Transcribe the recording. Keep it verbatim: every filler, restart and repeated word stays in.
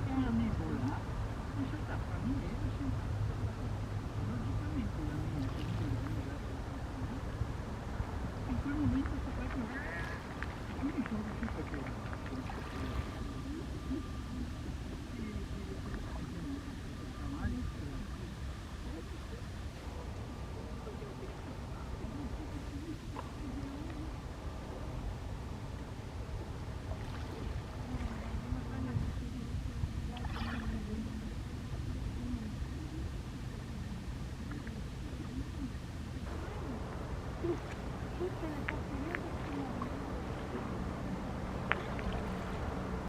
Una nevola, non so, la famiglia, io sento, logicamente la mia famiglia, la mia, in quel momento sto proprio, io non sono riuscito a trovare.